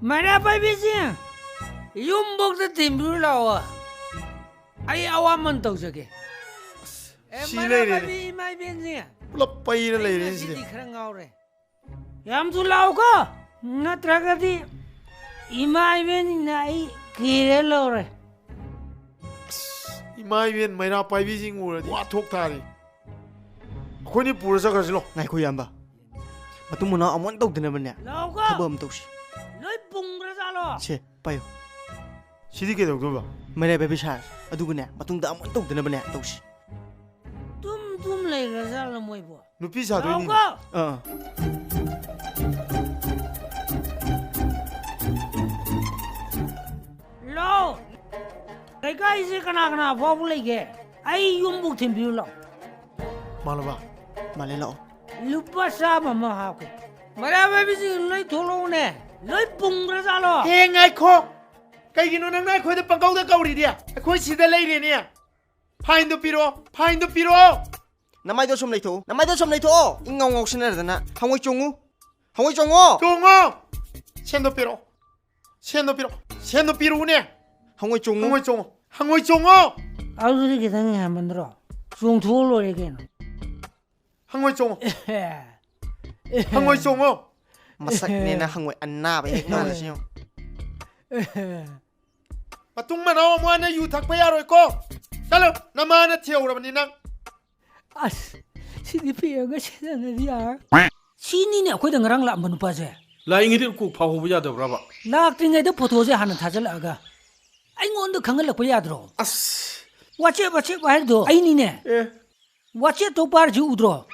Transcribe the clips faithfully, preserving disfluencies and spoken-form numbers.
ꯃꯩꯔꯥ ꯄꯥꯏꯕꯤꯁꯤꯡ, ꯌꯨꯝꯕꯣꯛꯇ ꯊꯤꯟꯕꯤꯔꯨ ꯂꯥꯛꯑꯣ꯫ ꯑꯩ ꯑꯋꯥꯃꯟ ꯇꯧꯖꯒꯦ꯫ ꯑꯦ, ꯁꯤ ꯃꯩꯔꯥ ꯂꯩꯔꯦꯅꯦ꯫ ꯄꯥꯏꯕꯤ ꯏꯃꯥ ꯏꯕꯦꯟꯁꯤꯡ꯫ ꯄꯨꯂꯞ ꯄꯩꯔ ꯑꯩ ꯂꯩꯔꯦ ꯉꯁꯤꯗꯤ ꯁꯤꯗꯤ꯫ ꯈꯔ ꯉꯥꯎꯔꯦ꯫ ꯌꯥꯝ ꯊꯨ ꯂꯥꯛꯑꯣꯀꯣ, ꯅꯠꯇ꯭ꯔꯒꯗꯤ ꯏꯃꯥ ꯏꯕꯦꯟꯁꯤꯡꯅ ꯑꯩ ꯀꯤꯔꯦ ꯂꯧꯔꯦ꯫ ꯑꯁ, ꯏꯃꯥ ꯏꯕꯦꯟ ꯃꯩꯔꯥ ꯄꯥꯏꯕꯤꯁꯤꯡ ꯎꯔꯗꯤ ꯋꯥ ꯊꯣꯛ ꯇꯥꯔꯤ꯫ ꯑꯩꯈꯣꯏꯅꯤ ꯄꯨꯔ ꯆꯠꯈ꯭ꯔꯁꯤ ꯂꯣ꯫ ꯉꯥꯏꯈꯣ ꯏꯌꯥꯝꯕ, ꯃꯇꯨꯡ ꯃꯅꯥꯎ ꯑꯃꯨꯛ ꯍꯟꯅ ꯇꯧꯗꯅꯕꯅꯦ ꯂꯥꯛꯑꯣꯀꯣ꯫ ꯊꯕꯛ ꯑꯃ ꯇꯧꯁꯤ꯫ ꯂꯣꯏ ꯄꯨꯡꯈ꯭ꯔꯖꯥꯠꯂꯣ? ꯁꯦ, ꯄꯥꯏꯌꯨ꯫ ꯁꯤꯗꯤ ꯀꯩꯗꯧꯗꯣꯏꯕ? ꯃꯩꯔꯥ ꯄꯥꯏꯕꯤ ꯁꯥꯔ, ꯑꯗꯨꯒꯅꯦ ꯃꯇꯨꯡꯗ ꯑꯃꯨꯛ ꯍꯟꯅ ꯇꯧꯗꯅꯕꯅꯦ ꯇꯧꯁꯤ꯫ ꯇꯨꯝ ꯇꯨꯝ ꯂꯩꯈ꯭ꯔꯖꯥꯠꯂꯣ ꯃꯣꯏꯕꯣ? ꯅꯨꯄꯤ ꯁꯥꯗꯣꯏꯅꯤꯅꯦ꯫ ꯂꯥꯛꯑꯣꯀꯣ꯫ ꯑꯥ꯫ ꯂꯥꯛꯑꯣ꯫ ꯂꯩꯀꯥꯏꯁꯦ ꯀꯅꯥ ꯀꯅꯥ ꯐꯥꯎꯕ ꯂꯩꯒꯦ? ꯑꯩ ꯌꯨꯝꯕꯨꯛ ꯊꯤꯟꯕꯤꯌꯨ ꯂꯥꯛꯑꯣ꯫ ꯃꯥꯜꯂꯕ? ꯃꯥꯜꯂꯦ, ꯂꯥꯛꯑꯣ꯫ ꯂꯨꯄꯥ ꯆꯥꯝꯃ ꯑꯃ ꯍꯥꯞꯀꯦ꯫ ꯃꯩꯔꯥ ꯄꯥꯏꯕꯤꯁꯤꯡ ꯂꯣꯏ ꯊꯣꯛꯂꯛꯎꯅꯦ꯫ ꯂꯣꯏ ꯄꯨꯡꯈ꯭ꯔꯖꯥꯠꯂꯣ? ꯍꯦ, ꯉꯥꯏꯈꯣ꯫ ꯀꯩꯒꯤꯅꯣ ꯅꯪꯅ ꯑꯩꯈꯣꯏꯗ ꯄꯪꯀꯧꯗ ꯀꯧꯔꯤꯗꯤ? ꯑꯩꯈꯣꯏ ꯁꯤꯗ ꯂꯩꯔꯦꯅꯦ꯫ ꯐꯥꯏꯟꯗꯣ ꯄꯤꯔꯛꯑꯣ, ꯐꯥꯏꯟꯗꯣ ꯄꯤꯔꯛꯑꯣ꯫ ꯅꯃꯥꯏꯗꯣ ꯁꯨꯝ ꯂꯩꯊꯣꯛꯎ, ꯅꯃꯥꯏꯗꯣ ꯁꯨꯝ ꯂꯩꯊꯣꯛꯑꯣ꯫ ꯏꯪ ꯉꯥꯎ ꯉꯥꯎꯁꯤꯟꯅꯗꯅ꯫ ꯍꯪꯉꯣꯏ ꯆꯣꯡꯉꯨ, ꯍꯪꯉꯣꯏ ꯆꯣꯡꯉꯣ꯫ ꯆꯣꯡꯉꯣ꯫ ꯁꯦꯟꯗꯣ ꯄꯤꯔꯛꯑꯣ, ꯁꯦꯟꯗꯣ ꯄꯤꯔꯛꯑꯣ, ꯁꯦꯟꯗꯣ ꯄꯤꯔꯛꯎꯅꯦ꯫ ꯍꯪꯉꯣꯏ ꯆꯣꯡꯉꯨ꯫ ꯍꯪꯉꯣꯏ ꯆꯣꯡꯉꯣ, ꯍꯪꯉꯣꯏ ꯆꯣꯡꯉꯣ꯫ ꯑꯗꯨꯗꯤ ꯈꯤꯇꯪ ꯍꯦꯟꯃꯟꯗ꯭ꯔꯣ? ꯆꯣꯡꯊꯣꯛꯑ ꯂꯣꯏꯔꯦ ꯀꯩꯅꯣ꯫ ꯍꯪꯉꯣꯏ ꯆꯣꯡꯉꯣ꯫ ꯍꯪꯉꯣꯏ ꯆꯣꯡꯉꯣ꯫ ꯃꯁꯛꯅꯦꯅ ꯍꯪꯉꯣꯏ ꯑꯅꯥꯕ ꯍꯦꯛ ꯃꯥꯜꯂꯁꯤ ꯌꯦꯡꯉꯨ꯫ ꯃꯇꯨꯡ ꯃꯅꯥꯎ ꯑꯃꯨꯛ ꯍꯟꯅ ꯌꯨ ꯊꯛꯄ ꯌꯥꯔꯣꯏꯀꯣ꯫ ꯆꯠꯂꯣ, ꯅꯃꯥꯅ ꯊꯤꯍꯧꯔꯕꯅꯤ ꯅꯪ꯫ ꯑꯁ, ꯁꯤꯗꯤ ꯄꯤꯔꯒ ꯁꯤꯖꯤꯟꯅꯗꯤ ꯌꯥꯔꯣꯏ꯫ ꯁꯤꯅꯤꯅꯦ ꯑꯩꯈꯣꯏꯗ ꯉꯔꯥꯡ ꯂꯥꯛꯑꯝꯕ ꯅꯨꯄꯥꯁꯦ꯫ ꯂꯥꯛꯏꯉꯩꯗ ꯀꯣꯛ ꯐꯥꯎꯍꯧꯕ ꯌꯥꯗꯕ꯭ꯔꯕ? ꯂꯥꯛꯇ꯭ꯔꯤꯉꯩꯗ ꯐꯣꯇꯣꯁꯦ ꯍꯥꯟꯅ ꯊꯥꯖꯤꯜꯂꯛꯑꯒ ꯑꯩꯉꯣꯟꯗ ꯈꯪꯍꯜꯂꯛꯄ ꯌꯥꯗ꯭ꯔꯣ? ꯑꯁ꯫ ꯋꯥꯆꯦꯞ, ꯋꯥꯆꯦꯞ ꯍꯥꯏꯔꯤꯗꯣ ꯑꯩꯅꯤꯅꯦ꯫ ꯑꯦ꯫ ꯋꯥꯆꯦꯞꯇꯣ ꯄꯥꯏꯔꯤꯁꯤ ꯎꯗ꯭ꯔꯣ?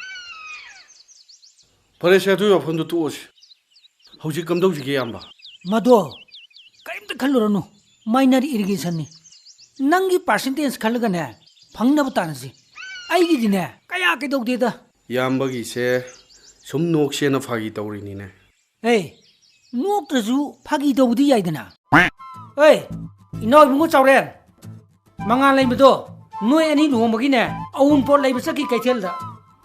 ꯐꯔꯦꯁꯦ, ꯑꯗꯨꯒꯤ ꯋꯥꯐꯝꯗꯣ ꯇꯣꯛꯑꯁꯤ꯫ ꯍꯧꯖꯤꯛ ꯀꯝꯗꯧꯁꯤꯒꯦ, ꯏꯌꯥꯝꯕ? ꯃꯗꯣ ꯀꯔꯤꯝꯇ ꯈꯜꯂꯨꯔꯅꯨ, minor irrigationꯅꯤ꯫ ꯅꯪꯒꯤ percentage ꯈꯜꯂꯒꯅꯦ, ꯐꯪꯅꯕ ꯇꯥꯟꯅꯁꯤ꯫ ꯑꯩꯒꯤꯗꯤꯅꯦ, ꯀꯌꯥ ꯀꯩꯗꯧꯗꯦꯗ꯫ ꯏꯌꯥꯝꯕꯒꯤꯁꯦ ꯁꯨꯝ ꯅꯣꯛꯁꯦꯅ ꯐꯥꯒꯤ ꯇꯧꯔꯤꯅꯤꯅꯦ꯫ ꯑꯦ, ꯅꯣꯛꯇ꯭ꯔꯁꯨ ꯐꯥꯒꯤ ꯇꯧꯕꯗꯤ ꯌꯥꯏꯗꯅ꯫ ꯑꯦ, ꯏꯅꯥꯎ ꯏꯕꯨꯡꯉꯣ ꯆꯥꯎꯔꯦꯟ, ꯃꯉꯥꯜ ꯂꯩꯃꯗꯣ ꯅꯣꯏ ꯑꯅꯤ ꯂꯨꯍꯣꯡꯕꯒꯤꯅꯦ ꯑꯎꯟꯄꯣꯠ ꯂꯩꯕ ꯆꯠꯈꯤ ꯀꯩꯊꯦꯜꯗ꯫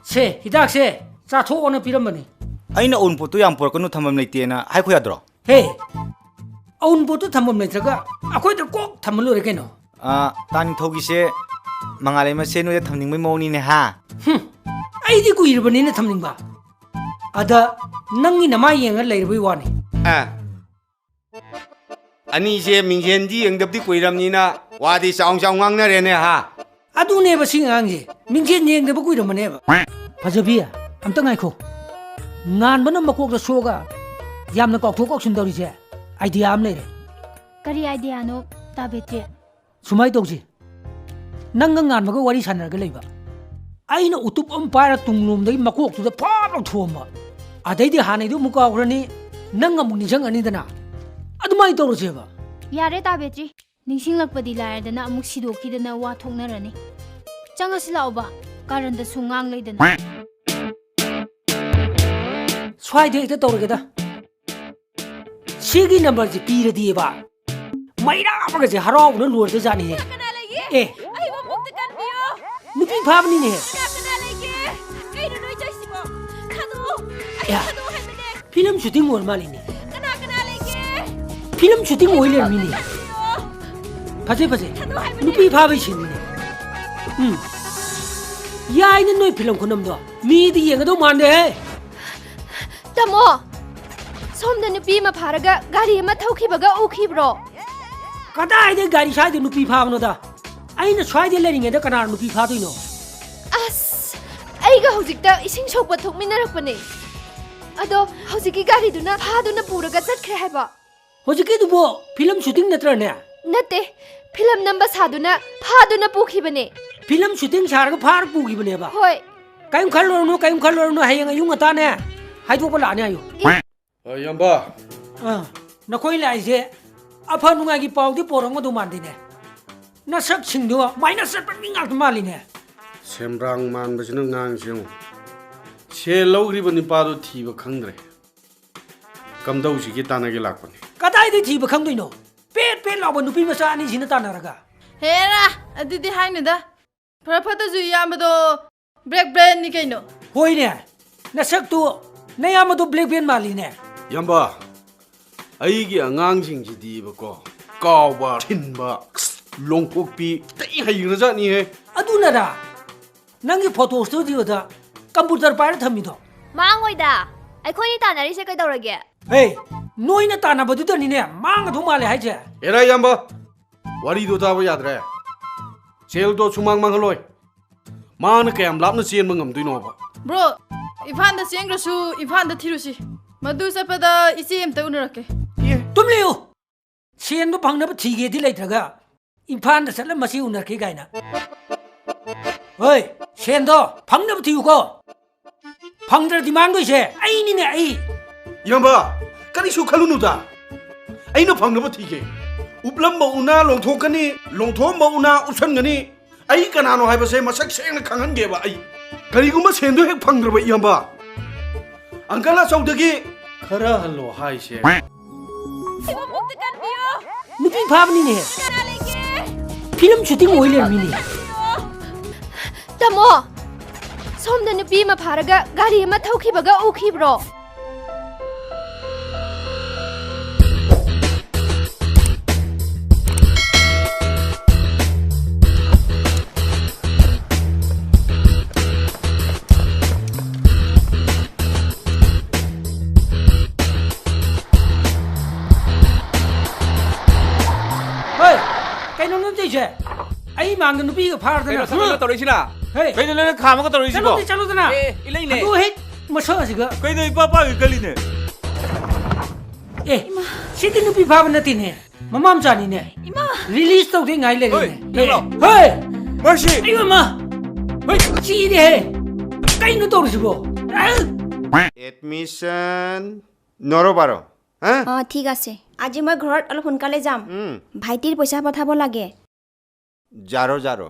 ꯁꯦ, ꯍꯤꯗꯥꯛꯁꯦ ꯆꯥꯊꯣꯛꯑꯣꯅ ꯄꯤꯔꯝꯕꯅꯤ꯫ ꯑꯩꯅ ꯑꯎꯟꯄꯣꯠꯇꯣ ꯌꯥꯝ ꯄꯨꯔꯛꯀꯅꯨ, ꯊꯝꯐꯝ ꯂꯩꯇꯦꯅ ꯍꯥꯏꯈꯣ ꯌꯥꯗ꯭ꯔꯣ? ꯍꯦ, ꯑꯎꯟꯄꯣꯠꯇꯣ ꯊꯝꯐꯝ ꯂꯩꯇ꯭ꯔꯒ ꯑꯩꯈꯣꯏꯗ ꯀꯣꯛ ꯊꯝꯃ ꯂꯣꯏꯔꯦ ꯀꯩꯅꯣ꯫ ꯑꯥ, ꯇꯥ ꯅꯤꯡꯊꯧꯒꯤꯁꯦ ꯃꯉꯥꯂꯩꯃꯁꯦ ꯅꯣꯏꯗ ꯊꯝꯅꯤꯡꯕꯩ ꯃꯑꯣꯡꯅꯤꯅꯦ ꯍꯥ? ꯍꯨꯝ, ꯑꯩꯗꯤ ꯀꯨꯏꯔꯕꯅꯤꯅ ꯊꯝꯅꯤꯡꯕ꯫ ꯑꯗ ꯅꯪꯒꯤ ꯅꯃꯥꯏ ꯌꯦꯡꯉ ꯂꯩꯔꯕꯩ ꯋꯥꯅꯤ꯫ ꯑꯥ꯫ ꯑꯅꯤꯁꯦ ꯃꯤꯡꯁꯦꯟꯗꯤ ꯌꯦꯡꯗꯕꯗꯤ ꯀꯨꯏꯔꯕꯅꯤꯅ ꯋꯥꯗꯤ ꯆꯥꯎ ꯆꯥꯎ ꯉꯥꯡꯅꯔꯦꯅꯦ ꯍꯥ? ꯑꯗꯨꯅꯦꯕ ꯁꯤ ꯑꯉꯥꯡꯁꯦ, ꯃꯤꯡꯁꯦꯟ ꯌꯦꯡꯗꯕ ꯀꯨꯏꯔꯝꯃꯅꯦꯕ꯫ ꯐꯖꯕꯤ, ꯑꯝꯇ ꯉꯥꯏꯈꯣ꯫ ꯉꯥꯟꯕꯅ ꯃꯀꯣꯛꯇ ꯁꯣꯛꯑꯒ ꯌꯥꯝꯅ ꯀꯥꯎꯊꯣꯛ ꯀꯥꯎꯁꯤꯟ ꯇꯧꯔꯤꯁꯦ idea ꯑꯃ ꯂꯩꯔꯦ꯫ ꯀꯔꯤ ideaꯅꯣ, ꯇꯥ ꯕꯦꯇ꯭ꯔꯤ? ꯁꯨꯃꯥꯏꯅ ꯇꯧꯁꯤ, ꯅꯪꯒ ꯉꯥꯟꯕꯒ ꯋꯥꯔꯤ ꯁꯥꯟꯅꯔꯒ ꯂꯩꯕ, ꯑꯩꯅ ꯎꯇꯨꯞ ꯑꯃ ꯄꯥꯏꯔ ꯇꯨꯡꯂꯣꯝꯗꯒꯤ ꯃꯀꯣꯛꯇꯨꯗ ꯐꯥꯞ ꯂꯥꯎ ꯊꯣꯝꯕ, ꯑꯗꯩꯗꯤ ꯍꯥꯟꯅꯩꯗꯨ ꯑꯃꯨꯛ ꯀꯥꯎꯈ꯭ꯔꯅꯤ, ꯅꯪ ꯑꯃꯨꯛ ꯅꯤꯡꯁꯤꯡꯉꯅꯤꯗꯅ꯫ ꯑꯗꯨꯃꯥꯏꯅ ꯇꯧꯔꯁꯦꯕ꯫ ꯌꯥꯔꯦ, ꯇꯥ ꯕꯦꯇ꯭ꯔꯤ, ꯅꯤꯡꯁꯤꯡꯂꯛꯄꯗꯤ ꯂꯥꯏꯔꯗꯅ ꯑꯃꯨꯛ ꯁꯤꯗꯣꯛꯈꯤꯗꯅ ꯋꯥ ꯊꯣꯛꯅꯔꯅꯤ꯫ ꯆꯪꯉꯁꯤ ꯂꯥꯛꯑꯣꯕ, ꯀꯥꯔꯟꯗꯁꯨ ꯉꯥꯡ ꯂꯩꯗꯅ꯫ ꯁ꯭ꯋꯥꯏꯗ ꯍꯦꯛꯇ ꯇꯧꯔꯒꯦꯗ꯫ ꯁꯤꯒꯤ ꯅꯝꯕꯔꯁꯦ ꯄꯤꯔꯗꯤꯕ, ꯃꯩꯔꯥ ꯑꯃꯒꯁꯦ ꯍꯔꯥꯎꯕꯅ ꯂꯣꯏꯔꯗꯖꯥꯠꯅꯤꯍꯦ꯫ ꯀꯅꯥ ꯂꯩꯒꯦ? ꯑꯦ꯫ ꯑꯩꯕꯨ ꯑꯃꯨꯛꯇ ꯀꯟꯕꯤꯌꯣ꯫ ꯅꯨꯄꯤ ꯐꯥꯕꯅꯤꯅꯦꯍꯦ꯫ ꯀꯅꯥ, ꯀꯅꯥ ꯂꯩꯒꯦ? ꯀꯩꯅꯣ ꯅꯣꯏ ꯇꯧꯏꯁꯤꯕꯣ? ꯊꯥꯗꯣꯛꯑꯣ꯫ ꯑꯩ ꯑꯦ꯫ ꯊꯥꯗꯣꯛꯑꯣ ꯍꯥꯏꯕꯅꯦ꯫ ꯐꯤꯂꯝ ꯁꯨꯇꯤꯡ ꯑꯣꯏꯔ ꯃꯥꯜꯂꯤꯅꯦ꯫ ꯀꯅꯥ, ꯀꯅꯥ ꯂꯩꯒꯦ? ꯐꯤꯂꯝ ꯁꯨꯇꯤꯡ ꯑꯣꯏ ꯂꯩꯔꯝꯃꯤꯅꯦ꯫ ꯀꯟꯕꯤꯌꯣ꯫ ꯐꯖꯩ, ꯐꯖꯩ꯫ ꯊꯥꯗꯣꯛꯑꯣ ꯍꯥꯏꯕꯅꯦ꯫ ꯅꯨꯄꯤ ꯐꯥꯕꯩ ꯁꯤꯟꯅꯤꯅꯦ꯫ ꯎꯝ꯫ ꯌꯥꯏꯅꯦ ꯅꯣꯏ ꯐꯤꯂꯝ ꯈꯨꯅꯝꯗꯣ꯫ ꯃꯤꯗꯤ ꯌꯦꯡꯒꯗꯧ ꯃꯥꯟꯗꯦꯍꯦ꯫ ꯇꯥꯃꯣ, ꯁꯣꯝꯗ ꯅꯨꯄꯤ ꯑꯃ ꯐꯥꯔꯒ ꯒꯥꯔꯤ ꯑꯃ ꯊꯧꯈꯤꯕꯒ ꯎꯈꯤꯕ꯭ꯔꯣ? ꯀꯗꯥꯏꯗꯩ ꯒꯥꯔꯤ ꯁ꯭ꯋꯥꯏꯗ ꯅꯨꯄꯤ ꯐꯥꯕꯅꯣꯗ? ꯑꯩꯅ ꯁ꯭ꯋꯥꯏꯗ ꯂꯩꯔꯤꯉꯩꯗ ꯀꯅꯥꯅ ꯅꯨꯄꯤ ꯐꯥꯗꯣꯏꯅꯣ? ꯑꯁ, ꯑꯩꯒ ꯍꯧꯖꯤꯛꯇ ꯏꯁꯤꯡ ꯁꯣꯛꯄ ꯊꯣꯛꯃꯤꯟꯅꯔꯛꯄꯅꯦ꯫ ꯑꯗꯣ ꯍꯧꯖꯤꯛꯀꯤ ꯒꯥꯔꯤꯗꯨꯅ ꯐꯥꯗꯨꯅ ꯄꯨꯔꯒ ꯆꯠꯈ꯭ꯔꯦ ꯍꯥꯏꯕ꯫ ꯍꯧꯖꯤꯛꯀꯤꯗꯨꯕꯨ ꯐꯤꯂꯝ ꯁꯨꯇꯤꯡ ꯅꯠꯇ꯭ꯔꯅꯦ? ꯅꯠꯇꯦ, ꯐꯤꯂꯝ ꯅꯝꯕ ꯁꯥꯗꯨꯅ ꯐꯥꯗꯨꯅ ꯄꯨꯈꯤꯕꯅꯦ꯫ ꯐꯤꯂꯝ ꯁꯨꯇꯤꯡ ꯁꯥꯔꯒ ꯐꯥꯔ ꯄꯨꯈꯤꯕꯅꯦꯕ? ꯍꯣꯏ꯫ ꯀꯔꯤꯝ ꯈꯜꯂꯨꯔꯅꯨ, ꯀꯔꯤꯝ ꯈꯜꯂꯨꯔꯅꯨ, ꯍꯌꯦꯡ ꯑꯌꯨꯛ ꯉꯟꯇꯥꯅꯦ ꯍꯥꯏꯗꯣꯛꯄ ꯂꯥꯛꯑꯅꯤ ꯍꯥꯏꯌꯨ꯫ ꯑ, ꯏꯌꯥꯝꯕ꯫ ꯑꯥ, ꯅꯈꯣꯏ ꯂꯥꯛꯏꯁꯦ ꯑꯐ ꯅꯨꯡꯉꯥꯏꯒꯤ ꯄꯥꯎꯗꯤ ꯄꯣꯔꯛꯀꯗꯧ ꯃꯥꯟꯗꯦꯅꯦ꯫ ꯅꯁꯛꯁꯤꯡꯗꯣ ꯃꯥꯏꯅ ꯆꯠꯄ ꯃꯤ ꯉꯥꯛꯇ ꯃꯥꯜꯂꯤꯅꯦ꯫ ꯁꯦꯝꯕ꯭ꯔꯥꯡ ꯃꯥꯟꯕꯁꯤꯅ ꯉꯥꯡꯉꯤꯁꯦ ꯌꯦꯡꯉꯨ꯫ ꯁꯦꯜ ꯂꯧꯈ꯭ꯔꯤꯕ ꯅꯨꯄꯥꯗꯣ ꯊꯤꯕ ꯈꯪꯗ꯭ꯔꯦ꯫ ꯀꯝꯗꯧꯁꯤꯒꯦ ꯇꯥꯟꯅꯒꯦ ꯂꯥꯛꯄꯅꯤ꯫ ꯀꯗꯥꯏꯗꯩ ꯊꯤꯕ ꯈꯪꯗꯣꯏꯅꯣ? ꯄꯦꯠ ꯄꯦꯠ ꯂꯥꯎꯕ ꯅꯨꯄꯤ ꯃꯆꯥ ꯑꯅꯤꯁꯤꯅ ꯇꯥꯟꯅꯔꯒ꯫ ꯍꯦꯔꯥ, ꯑꯗꯨꯗꯤ ꯍꯥꯏꯅꯨꯗ꯫ ꯐꯔ ꯐꯠꯇꯁꯨ ꯏꯌꯥꯝꯕꯗꯣ black brandꯅꯤ ꯀꯩꯅꯣ꯫ ꯍꯣꯏꯅꯦ, ꯅꯁꯛꯇꯨ ꯅꯌꯥꯝꯕꯗꯣ black brand ꯃꯥꯜꯂꯤꯅꯦ꯫ ꯏꯌꯥꯝꯕ, ꯑꯩꯒꯤ ꯑꯉꯥꯡꯁꯤꯡꯁꯤꯗꯤꯕꯀꯣ, ꯀꯥꯎꯕ, ꯊꯤꯟꯕ, ꯂꯣꯡꯊꯣꯛꯄꯤ, ꯇꯩ ꯍꯩꯈ꯭ꯔꯖꯥꯠꯅꯤꯍꯦ꯫ ꯑꯗꯨꯅꯔꯥ? ꯅꯪꯒꯤ ꯐꯣꯇꯣ ꯁ꯭ꯇꯨꯗꯤꯑꯣꯗ ꯀꯝꯄ꯭ꯌꯨꯇꯔ ꯄꯥꯏꯔ ꯊꯝꯃꯤꯗꯣ? ꯃꯥꯡꯉꯣꯏꯗ꯫ ꯑꯩꯈꯣꯏꯅꯤ ꯇꯥꯟꯅꯔꯤꯁꯦ ꯀꯩꯗꯧꯔꯒꯦ? ꯍꯦ, ꯅꯣꯏꯅ ꯇꯥꯟꯅꯕꯗꯨꯗꯅꯤꯅꯦ ꯃꯥꯡꯒꯗꯧ ꯃꯥꯜꯂꯦ ꯍꯥꯏꯁꯦ꯫ ꯑꯦꯔꯥ ꯏꯌꯥꯝꯕ, ꯋꯥꯔꯤꯗꯣ ꯇꯥꯕ ꯌꯥꯗ꯭ꯔꯦ꯫ ꯁꯦꯜꯗꯣ ꯁꯨꯃꯥꯡ ꯃꯥꯡꯍꯜꯂꯣꯏ꯫ ꯃꯥꯅ ꯀꯌꯥꯝ ꯂꯥꯞꯅ ꯆꯦꯟꯕ ꯉꯝꯗꯣꯏꯅꯣꯕ? ꯕ꯭ꯔꯣ, ꯏꯝꯐꯥꯜꯗ ꯆꯦꯟꯈ꯭ꯔꯁꯨ ꯏꯝꯐꯥꯜꯗ ꯊꯤꯔꯨꯁꯤ꯫ ꯃꯗꯨ ꯆꯠꯄꯗ ꯏꯆꯦ ꯑꯝꯇ ꯎꯅꯔꯛꯀꯦ꯫ ꯑꯦ꯫ ꯇꯨꯝ ꯂꯩꯌꯨ꯫ ꯁꯦꯟꯗꯣ ꯐꯪꯅꯕ ꯊꯤꯒꯦꯗꯤ ꯂꯩꯇ꯭ꯔꯒ ꯏꯝꯐꯥꯜꯗ ꯆꯠꯂ ꯃꯁꯤ ꯎꯅꯔꯛꯀꯦ ꯀꯥꯏꯅ꯫ ꯍꯣꯏ, ꯁꯦꯟꯗꯣ ꯐꯪꯅꯕ ꯊꯤꯌꯨꯀꯣ꯫ ꯐꯪꯗ꯭ꯔꯗꯤ ꯃꯥꯡꯗꯣꯏꯁꯦ ꯑꯩꯅꯤꯅꯦ, ꯑꯩ꯫ ꯏꯌꯥꯝꯕ, ꯀꯔꯤꯁꯨ ꯈꯜꯂꯨꯅꯨꯗ꯫ ꯑꯩꯅ ꯐꯪꯅꯕ ꯊꯤꯒꯦ꯫ ꯎꯞꯂꯝꯕ ꯎꯅꯥ ꯂꯣꯡꯊꯣꯛꯀꯅꯤ, ꯂꯣꯡꯊꯣꯛꯑꯝꯕ ꯎꯅꯥ ꯎꯞꯁꯟꯒꯅꯤ꯫ ꯑꯩ ꯀꯅꯥꯅꯣ ꯍꯥꯏꯕꯁꯦ ꯃꯁꯛ ꯁꯦꯡꯅ ꯈꯪꯍꯟꯒꯦꯕ ꯑꯩ꯫ ꯀꯔꯤꯒꯨꯝꯕ ꯁꯦꯟꯗꯣ ꯍꯦꯛ ꯐꯪꯗ꯭ꯔꯕ ꯏꯌꯥꯝꯕ, ꯑꯪꯀꯜ ꯑꯆꯧꯗꯒꯤ ꯈꯔ ꯍꯜꯂꯣ ꯍꯥꯏꯁꯦ꯫ ꯁꯤꯕꯨ ꯑꯃꯨꯛꯇ ꯀꯟꯕꯤꯌꯣ꯫ ꯅꯨꯄꯤ ꯐꯥꯕꯅꯤꯅꯦ꯫ ꯀꯅꯥ ꯂꯩꯒꯦ? ꯐꯤꯂꯝ ꯁꯨꯇꯤꯡ ꯑꯣꯏ ꯂꯩꯔꯝꯃꯤꯅꯦ꯫ ꯇꯥꯃꯣ, ꯁꯣꯝꯗ ꯅꯨꯄꯤ ꯑꯃ ꯐꯥꯔꯒ ꯒꯥꯔꯤ ꯑꯃ ꯊꯧꯈꯤꯕꯒ ꯎꯈꯤꯕ꯭ꯔꯣ? ꯍꯣꯏ, ꯀꯩꯅꯣ ꯅꯪ ꯇꯧꯔꯤꯁꯦ? ꯑꯩ ꯃꯥꯡꯗ ꯅꯨꯄꯤꯒ ꯐꯥꯔꯗꯅ꯫ ꯀꯩꯅꯣ ꯁꯛ ꯀꯩꯅꯣ ꯇꯧꯔꯛꯏꯁꯤꯅ? ꯍꯦ꯫ ꯀꯩꯅꯣ ꯅꯪꯅ ꯈꯥꯝꯃꯒ ꯇꯧꯔꯛꯏꯁꯤꯕꯣ? ꯆꯠꯂꯣꯅꯦ, ꯆꯠꯂꯣꯗꯅ꯫ ꯑꯦ, ꯏꯂꯩꯅꯦ꯫ ꯑꯗꯨ ꯍꯦꯛ ꯃꯁꯛ ꯑꯁꯤꯒ꯫ ꯀꯩꯅꯣ ꯏꯄꯥ ꯄꯥꯡꯒꯩ ꯀꯜꯂꯤꯅꯦ? ꯑꯦ, ꯁꯤꯗꯤ ꯅꯨꯄꯤ ꯐꯥꯕ ꯅꯠꯇꯦꯅꯦ꯫ ꯃꯃꯥ ꯃꯆꯥꯅꯤꯅꯦ꯫ ꯏꯃꯥ! ꯔꯤꯂꯤꯁ ꯇꯧꯗꯦ ꯉꯥꯏ ꯂꯩꯔꯦꯅꯦ꯫ ꯍꯣꯏ, ꯅꯪꯂꯣ? ꯍꯣꯏ! ꯃꯔꯁꯤ! ꯑꯩ ꯃꯃꯥ! ꯍꯣꯏ, ꯁꯤꯔꯦꯍꯦ! ꯀꯩꯅꯣ ꯇꯧꯔꯤꯁꯤꯕꯣ? ꯑ! এডমিশন নরো বারো, হ্যাঁ? অ, ঠিক আছে। আজি মই ঘৰত অলপ সোনকালে যাম। উম। ভাইটিৰ পইচা পঠাব লাগে। জাৰো, জাৰো।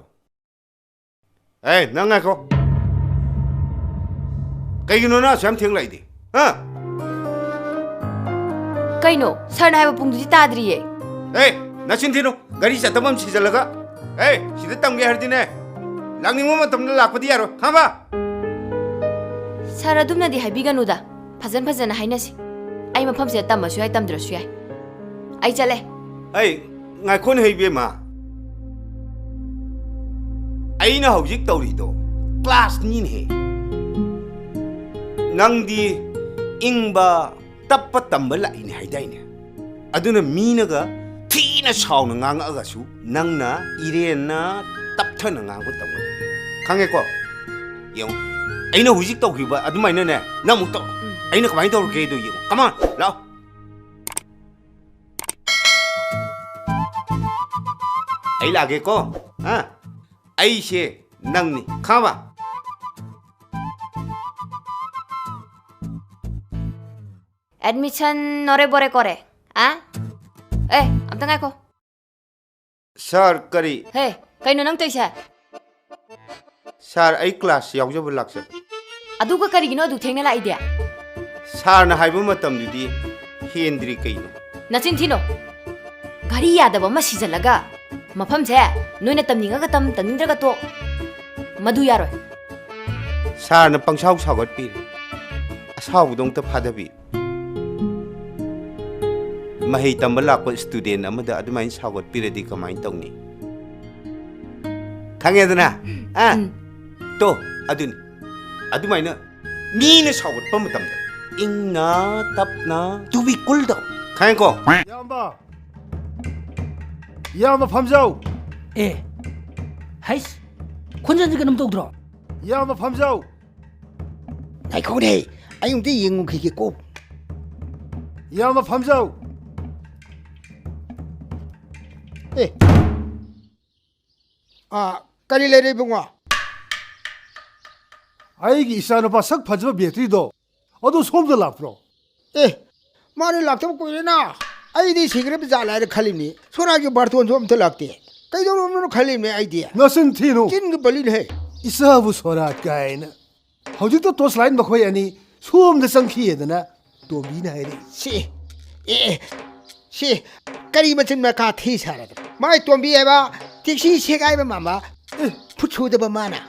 এই, ꯅꯪ ꯉꯥꯏꯈꯣ꯫ ꯀꯩꯒꯤꯅꯣ ꯅꯪ ꯑꯁꯨꯛ ꯌꯥꯝ ꯊꯦꯡꯂꯛꯏꯗꯤ? ꯍꯥ? ꯀꯩꯅꯣ? ꯁꯥꯔꯅ ꯍꯥꯏꯕ ꯄꯨꯡꯗꯨꯗꯤ ꯇꯥꯗ꯭ꯔꯤꯌꯦ꯫ ꯑꯦ, ꯅꯆꯤꯟ ꯊꯤꯅꯨ꯫ ꯒꯥꯔꯤ ꯆꯠꯇꯕ ꯑꯃ ꯁꯤꯖꯜꯂꯒ꯫ ꯑꯦ, ꯁꯤꯗ ꯇꯝꯒꯦ ꯍꯥꯏꯔꯗꯤꯅꯦ, ꯂꯥꯛꯅꯤꯡꯕ ꯃꯇꯝꯗ ꯂꯥꯛꯄꯗꯤ ꯌꯥꯔꯣꯏ꯫ ꯈꯪꯉꯕ? ꯁꯥꯔ, ꯑꯗꯨꯝꯅꯗꯤ ꯍꯥꯏꯕꯤꯒꯅꯨꯗ꯫ ꯐꯖꯟ ꯐꯖꯅ ꯍꯥꯏꯅꯁꯤ꯫ ꯑꯩ ꯃꯐꯝꯁꯤꯗ ꯇꯝꯃꯁꯨ ꯌꯥꯏ, ꯇꯝꯗ꯭ꯔꯁꯨ ꯌꯥꯏ꯫ ꯑꯩ ꯆꯠꯂꯦ꯫ ꯑꯩ, ꯉꯥꯏꯈꯣꯅꯦ ꯏꯕꯦꯝꯃ꯫ ꯑꯩꯅ ꯍꯧꯖꯤꯛ ꯇꯧꯔꯤꯗꯣ ꯀ꯭ꯂꯥꯁꯅꯤꯅꯦꯍꯦ꯫ ꯅꯪꯗꯤ ꯏꯪꯕ ꯇꯞꯄ ꯇꯝꯕ ꯂꯥꯛꯏꯅꯦ ꯍꯥꯏꯗꯥꯏꯅꯦ? ꯑꯗꯨꯅ ꯃꯤꯅꯒ ꯊꯤꯅ ꯁꯥꯎꯅ ꯉꯥꯡꯉꯛꯑꯒꯁꯨ ꯅꯪꯅ ꯏꯔꯦꯟꯅ ꯇꯞꯊꯅ ꯉꯥꯡꯕ ꯇꯝꯒꯗꯕꯅꯤ꯫ ꯈꯪꯉꯦꯀꯣ? ꯌꯦꯡꯉꯨ, ꯑꯩꯅ ꯍꯧꯖꯤꯛ ꯇꯧꯈꯤꯕ ꯑꯗꯨꯃꯥꯏꯅꯅꯦ, ꯅꯪ ꯑꯃꯨꯛ ꯇꯧ꯫ ꯎꯝ꯫ ꯑꯩꯅ ꯀꯃꯥꯏꯅ ꯇꯧꯔꯒꯦꯗꯣ ꯌꯦꯡꯉꯨ꯫ Come on, ꯂꯥꯛꯑꯣ꯫ ꯑꯩ ꯂꯥꯛꯑꯒꯦꯀꯣ꯫ ꯑꯥ, ꯑꯩꯁꯦ ꯅꯪꯅꯤ, ꯈꯪꯉꯕ? Admission ꯅꯣꯔꯦ ꯕꯣꯔꯦ Kore. ꯑꯥ? ꯑꯦ, ꯑꯝꯇ ꯉꯥꯏꯈꯣ꯫ ꯁꯥꯔ, ꯀꯔꯤ? ꯍꯦ, ꯀꯩꯅꯣ ꯅꯪ ꯇꯧꯏꯁꯦ? ꯁꯥꯔ, ꯑꯩ ꯀ꯭ꯂꯥꯁ ꯌꯥꯎꯖꯕ ꯂꯥꯛꯆꯕ꯫ ꯑꯗꯨꯒ ꯀꯔꯤꯒꯤꯅꯣ ꯑꯗꯨꯛ ꯊꯦꯡꯅ ꯂꯥꯛꯏꯗꯤ? ꯁꯥꯔꯅ ꯍꯥꯏꯕ ꯃꯇꯝꯗꯨꯗꯤ ꯍꯦꯟꯗ꯭ꯔꯤ ꯀꯩꯅꯣ? ꯅꯆꯤꯟ ꯊꯤꯅꯣ꯫ ꯘꯔꯤ ꯌꯥꯗꯕ ꯑꯃ ꯁꯤꯖꯜꯂꯒ ꯃꯐꯝꯁꯦ ꯅꯣꯏꯅ ꯇꯝꯅꯤꯡꯉꯒ ꯇꯝ, ꯇꯝꯅꯤꯡꯗ꯭ꯔꯒ ꯇꯣꯛ꯫ ꯃꯗꯨ ꯌꯥꯔꯣꯏ꯫ ꯁꯥꯔꯅ ꯄꯪꯁꯥꯎ ꯁꯥꯎꯒꯠꯄꯤꯔꯦ꯫ ꯑꯁꯥꯎꯕꯗꯣ ꯑꯝꯇ ꯐꯥꯗꯕꯤꯌꯨ꯫ ꯃꯍꯩ ꯇꯝꯕ ꯂꯥꯛꯄ ꯁ꯭ꯇꯨꯗꯦꯟ ꯑꯃꯗ ꯑꯗꯨꯃꯥꯏꯅ ꯁꯥꯎꯒꯠꯄꯤꯔꯗꯤ ꯀꯃꯥꯏꯅ ꯇꯧꯅꯤ? ꯈꯪꯉꯦꯗꯅ? ꯑ? ꯎꯝ꯫ ꯇꯣ, ꯑꯗꯨꯅꯤ꯫ ꯑꯗꯨꯃꯥꯏꯅ ꯃꯤꯅ ꯁꯥꯎꯒꯠꯄ ꯃꯇꯝꯗ ꯏꯪꯅ ꯇꯞꯅ, to be cool ꯇꯧ꯫ ꯈꯪꯉꯦꯀꯣ? ꯏꯌꯥꯝꯕ! ꯏꯌꯥꯝꯕ ꯐꯝꯖꯧ! ꯑꯦ, ꯍꯩꯁ, ꯈꯣꯟꯖꯦꯜꯁꯦ ꯀꯩꯅꯣꯝ ꯇꯧꯗ꯭ꯔꯣ? ꯏꯌꯥꯝꯕ ꯐꯝꯖꯧ! ꯉꯥꯏꯈꯣꯅꯦ, ꯑꯩ ꯑꯃꯨꯛꯇ ꯌꯦꯡꯉꯨꯈꯤꯒꯦꯀꯣ꯫ ꯏꯌꯥꯝꯕ ꯐꯝꯖꯧ! ꯑꯦ꯫ ꯑꯥ, ꯀꯔꯤ ꯂꯩꯔꯦ ꯏꯕꯨꯡꯉꯣ? ꯑꯩꯒꯤ ꯏꯆꯥꯅꯨꯄꯥ ꯁꯛ ꯐꯖꯕ ꯕꯦꯇ꯭ꯔꯤꯗꯣ, ꯑꯗꯨ ꯁꯣꯝꯗ ꯂꯥꯛꯄ꯭ꯔꯣ? ꯑꯦ, ꯃꯥꯅ ꯂꯥꯛꯇꯕ ꯀꯨꯏꯔꯦꯅ꯫ ꯑꯩꯗꯤ ꯁꯤꯈ꯭ꯔꯕ ꯖꯥꯠꯂ ꯍꯥꯏꯅ ꯈꯜꯂꯤꯕꯅꯤ꯫ ꯁꯣꯔꯥꯠꯀꯤ ꯕꯥꯔꯇꯣꯟꯁꯨ ꯑꯝꯇ ꯂꯥꯛꯇꯦ꯫ ꯀꯩꯗꯧꯔꯕꯅꯣ ꯈꯜꯂꯤꯕꯅꯤ ꯑꯩꯗꯤ꯫ ꯅꯆꯤꯟ ꯊꯤꯅꯨ꯫ ꯆꯤꯟꯒ ꯄꯜꯂꯤꯅꯦꯍꯦ꯫ ꯏꯆꯥꯕꯨ ꯁꯣꯔꯥꯠ ꯀꯥꯏꯅ꯫ ꯍꯧꯖꯤꯛꯇ ꯇꯣꯔꯆ ꯂꯥꯏꯠ ꯃꯈꯣꯏ ꯑꯅꯤ ꯁꯣꯝꯗ ꯆꯪꯈꯤꯑꯗꯅ ꯇꯣꯝꯕꯤꯅ ꯍꯥꯏꯔꯛꯏ꯫ ꯁꯤ, ꯑꯦ, ꯑꯦ, ꯁꯤ ꯀꯔꯤ ꯃꯆꯤꯟ ꯃꯀꯥ ꯊꯤ ꯁꯥꯔꯗꯅ? ꯃꯥꯏ ꯇꯣꯝꯕꯤ ꯍꯥꯏꯕ ꯇꯦꯛꯁꯤ ꯁꯦꯒꯥꯏꯕ ꯃꯥꯟꯕ, ꯑꯦ꯫ ꯐꯨꯠ ꯁꯨꯗꯕ ꯃꯥꯅ꯫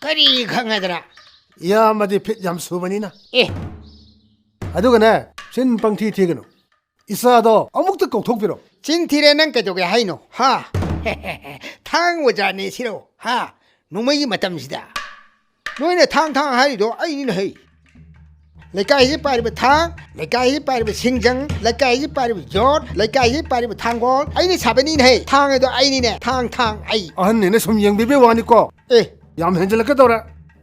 ꯀꯔꯤ ꯈꯪꯉꯗꯅ? ꯏꯌꯥꯝꯕꯗꯤ ꯐꯤꯠ ꯌꯥꯝ ꯁꯨꯕꯅꯤꯅ꯫ ꯑꯦ꯫ ꯑꯗꯨꯒꯅꯦ, ꯆꯤꯟ ꯄꯪꯊꯤ ꯊꯤꯒꯅꯨ꯫ ꯏꯆꯥꯗꯣ ꯑꯃꯨꯛꯇ ꯀꯧꯊꯣꯛꯄꯤꯔꯣ꯫ ꯆꯤꯟ ꯊꯤꯔꯦ, ꯅꯪ ꯀꯩꯗꯧꯒꯦ ꯍꯥꯏꯅꯣ? ꯍꯥ? ꯊꯥꯡ ꯑꯣꯖꯥꯅꯦ ꯁꯤꯔꯣ? ꯍꯥ? ꯅꯣꯡꯃꯩꯒꯤ ꯃꯇꯝꯁꯤꯗ? ꯅꯣꯏꯅ ꯊꯥꯡ ꯊꯥꯡ ꯍꯥꯏꯔꯤꯗꯣ ꯑꯩꯅꯤꯅ ꯍꯩ꯫ ꯂꯩꯀꯥꯏꯁꯤ ꯄꯥꯏꯔꯤꯕ ꯊꯥꯡ, ꯂꯩꯀꯥꯏꯁꯤ ꯄꯥꯏꯔꯤꯕ ꯁꯤꯡꯖꯪ, ꯂꯩꯀꯥꯏꯁꯤ ꯄꯥꯏꯔꯤꯕ ꯌꯣꯠ, ꯂꯩꯀꯥꯏꯁꯤ ꯄꯥꯏꯔꯤꯕ ꯊꯥꯡꯒꯣꯜ, ꯑꯩꯅ ꯁꯥꯕꯅꯤꯅ ꯍꯩ꯫ ꯊꯥꯡ ꯑꯗꯣ ꯑꯩꯅꯤꯅꯦ, ꯊꯥꯡ, ꯊꯥꯡ, ꯑꯩ꯫ ꯑꯍꯟꯅꯤꯅ ꯁꯨꯝ ꯌꯦꯡꯕꯤꯕꯩ ꯋꯥꯅꯤꯀꯣ꯫ ꯑꯦ꯫ ꯌꯥꯝ ꯍꯦꯟꯖꯜꯂꯛꯀꯗꯧꯔꯦ꯫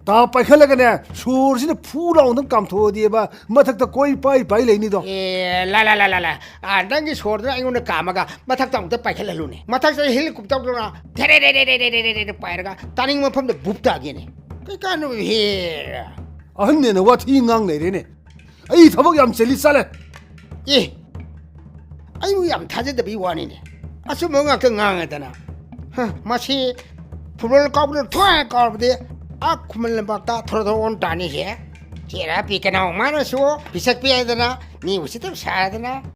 ꯇꯥ ꯄꯥꯏꯈꯠꯂꯒꯅꯦ, ꯁꯣꯔꯁꯤꯅ ꯐꯨ ꯂꯥꯎꯅ ꯀꯥꯝꯊꯣꯛꯑꯗꯤꯕ, ꯃꯊꯛꯇ ꯀꯣꯏ ꯄꯥꯏ ꯄꯥꯏ ꯂꯩꯅꯤꯗꯣ꯫ ꯑꯦ, ꯂꯥ, ꯂꯥ, ꯂꯥ, ꯂꯥ, ꯂꯥ꯫ ꯑꯥ, ꯅꯪꯒꯤ ꯁꯣꯔꯗꯨꯅ ꯑꯩꯉꯣꯟꯗ ꯀꯥꯝꯃꯒ ꯃꯊꯛꯇ ꯑꯃꯨꯛꯇ ꯄꯥꯏꯈꯠꯍꯜꯂꯨꯅꯦ꯫ ꯃꯊꯛꯇ ꯍꯦꯂꯤꯀꯣꯞꯇꯔꯗꯧꯅ ꯊꯦꯔꯦ ꯔꯦ ꯔꯦ ꯔꯦ ꯔꯦ ꯔꯦ ꯔꯦ ꯔꯦ ꯄꯥꯏꯔꯒ ꯇꯥꯅꯤꯡꯕ ꯃꯐꯝꯗ ꯕꯨꯞ ꯇꯥꯒꯦꯅꯦ꯫ ꯀꯩ ꯀꯥꯟꯅꯕ ꯍꯦ? ꯑꯍꯟꯅꯦꯅ ꯋꯥꯊꯤ ꯉꯥꯡ ꯂꯩꯔꯦꯅꯦ꯫ ꯑꯩ ꯊꯕꯛ ꯌꯥꯝ ꯆꯤꯜꯂꯤ, ꯆꯠꯂꯦ꯫ ꯑꯦ, ꯑꯩꯕꯨ ꯌꯥꯝ ꯊꯥꯖꯗꯕꯒꯤ ꯋꯥꯅꯤꯅꯦ꯫ ꯑꯆꯨꯝꯕ ꯉꯥꯛꯇ ꯉꯥꯡꯉꯗꯅ꯫ ꯍ, ꯃꯁꯤ ꯐꯨꯠꯕꯣꯜ ꯀꯥꯎꯕꯗ ꯊꯣꯛꯑꯦ ꯀꯥꯎꯔꯕꯗꯤ ꯑꯥ ꯈꯨꯃꯟ ꯂꯝꯄꯥꯛꯇ ꯊꯣꯔꯣ ꯊꯣꯔꯣ ꯑꯣꯟ ꯇꯥꯅꯤꯁꯦ꯫ ꯆꯦꯔꯥ ꯄꯤ ꯀꯅꯥꯎ ꯃꯥꯅꯁꯨ ꯄꯤꯁꯛ ꯄꯤ ꯍꯥꯏꯗꯅ ꯃꯤ ꯎꯁꯤꯠꯇꯕ ꯁꯥꯗꯅ꯫